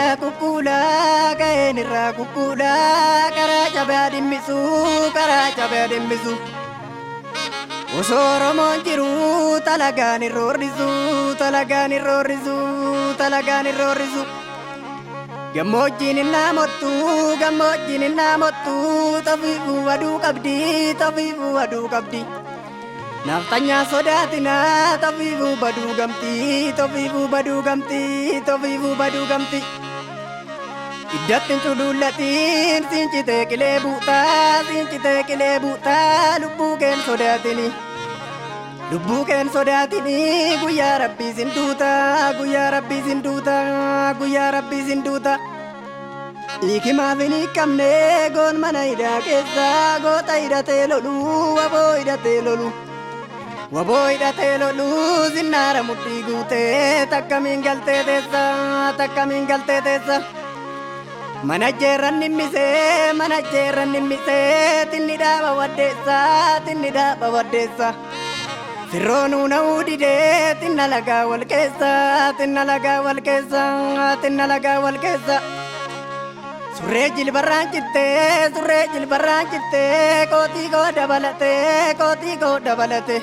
irraa kukkuulaa ka'een irraa kukkuulaa karaa cabaa dhimmisu karaa cabaa dhimmisu. Osoo Oromoon jiru talagaan hin roorrisu talagaan hin roorrisu talagaan hin roorrisu. Gammoojjiin hin naamottu gammoojjiin hin naamottu tafiifuu aduu qabdi tafiifuu aduu qabdi. Naftanyaa sodaatinaa tafiifuu baduu gamti tafiifuu baduu gamti tafiifuu baduu gamti. Iddatti hin culuullatiin siincitee qilee buutaa siincitee qilee buutaa lubbuu keen sodaatini. Lubbuu keen sodaatini guyyaa rabbii sin duuta guyyaa rabbii sin duuta guyyaa rabbii sin duuta. Hiikimaaf hin hiikamne goon mana hidhaa keessa goota hidhatee lolu waboo hidhatee lolu. Waboo hidhatee lolu zinnaara mudhii guutee takkamiin galtee teessa takkamiin galtee teessa. Mana jeerran dhimmisee mana jeerran dhimmisee tinni dhaaba waddeessa tinni dhaaba waddeessa. Firroonuu na'uu didee xinna lagaa wal keessa xinna lagaa wal keessa xinna lagaa wal keessa. Surree jilbarraan cittee surree jilbarraan cittee kootii koo dabalatee kootii koo dabalatee.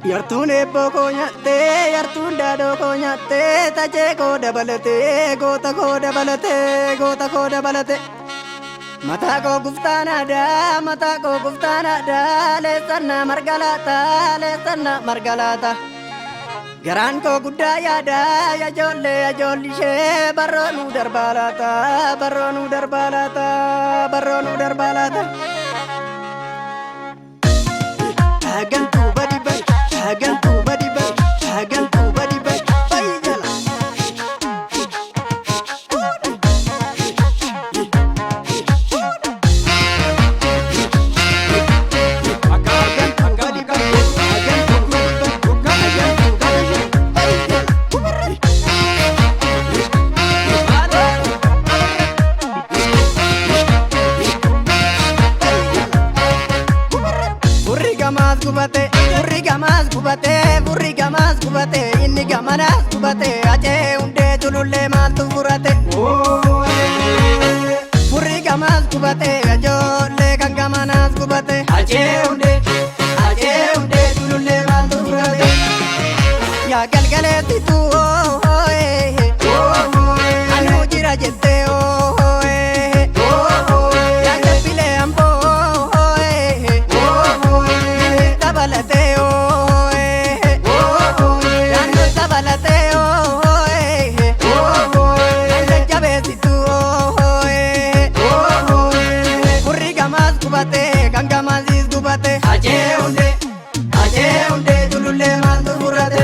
Yartuun eebboo koo nyaattee yartuun daadhoo koo nyaattee tajee koo dabalatee goota koo dabalatee goota koo dabalatee. Mataa koo guftaan aadaa mataa koo guftaan aadaa leessannaa margalaata leessannaa margalaata. Garaan koo guddaa yaada yajoollee yajoolli ishee barroonuu darbaa laata barroonuu darbaa laata barroonuu darbaa laata. Hagantuu badi badi hagantuu badi badi hagantuu badi badi bayi jala. Hagantuu badi badi hagantuu badi badi hagantuu badi badi bayi jala. Furri gamaas gubate, furri gamaas gubate, furri gamaas gubate, inni gamanaas gubate, acee hundee culullee maaltu furate? Furri gamaas gubate, ijoollee kan gamanaas gubate, acee hundee culullee maaltu furate? Yaa galgaleessitu anuu jira jettee yaa jabbilee amboo dabalatee yaannoo dabalatee jajjabeessitu furri gamaas gubate kan gamaasiis gubate acee hundee culullee maaltu furate.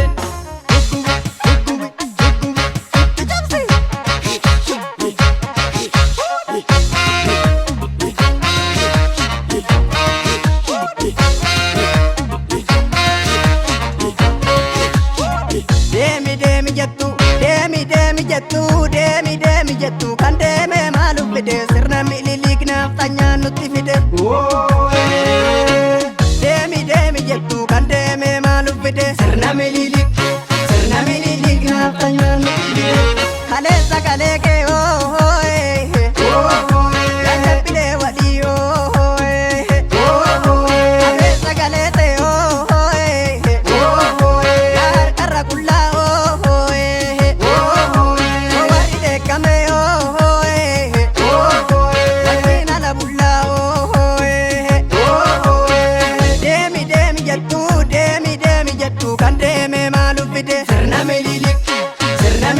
Deemi deemi jettu deemi deemi jettu deemi deemi jettu kan deeme maaluuf fide sirna mililik nafxanyaan nutti fide. Deemi deemi jettu kan deeme maaluuf fide sirna mililik nafxanyaan nutti fide. Kaleessa kalee kee yaadabbilee walii kaleessa kalee ta'e harkarra qullaa warri dheekkame wajjin ala bullaa deemi deemi jettu deemi deemi jettu kan deeme maaluuf fide sirna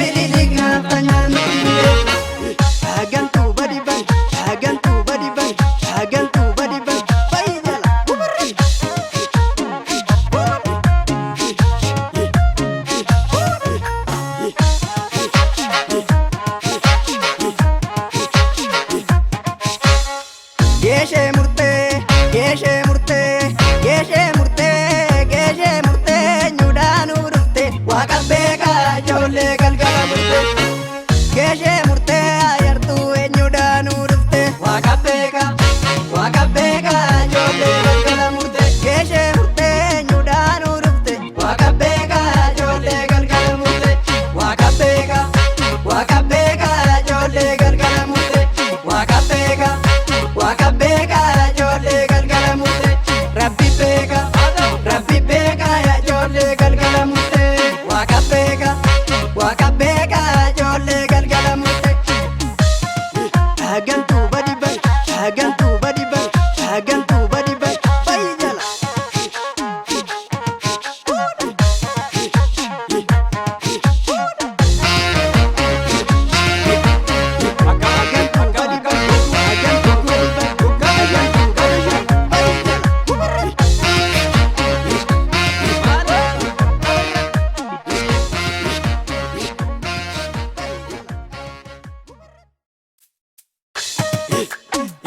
mililik nafxanyaan nutti fide. Hey!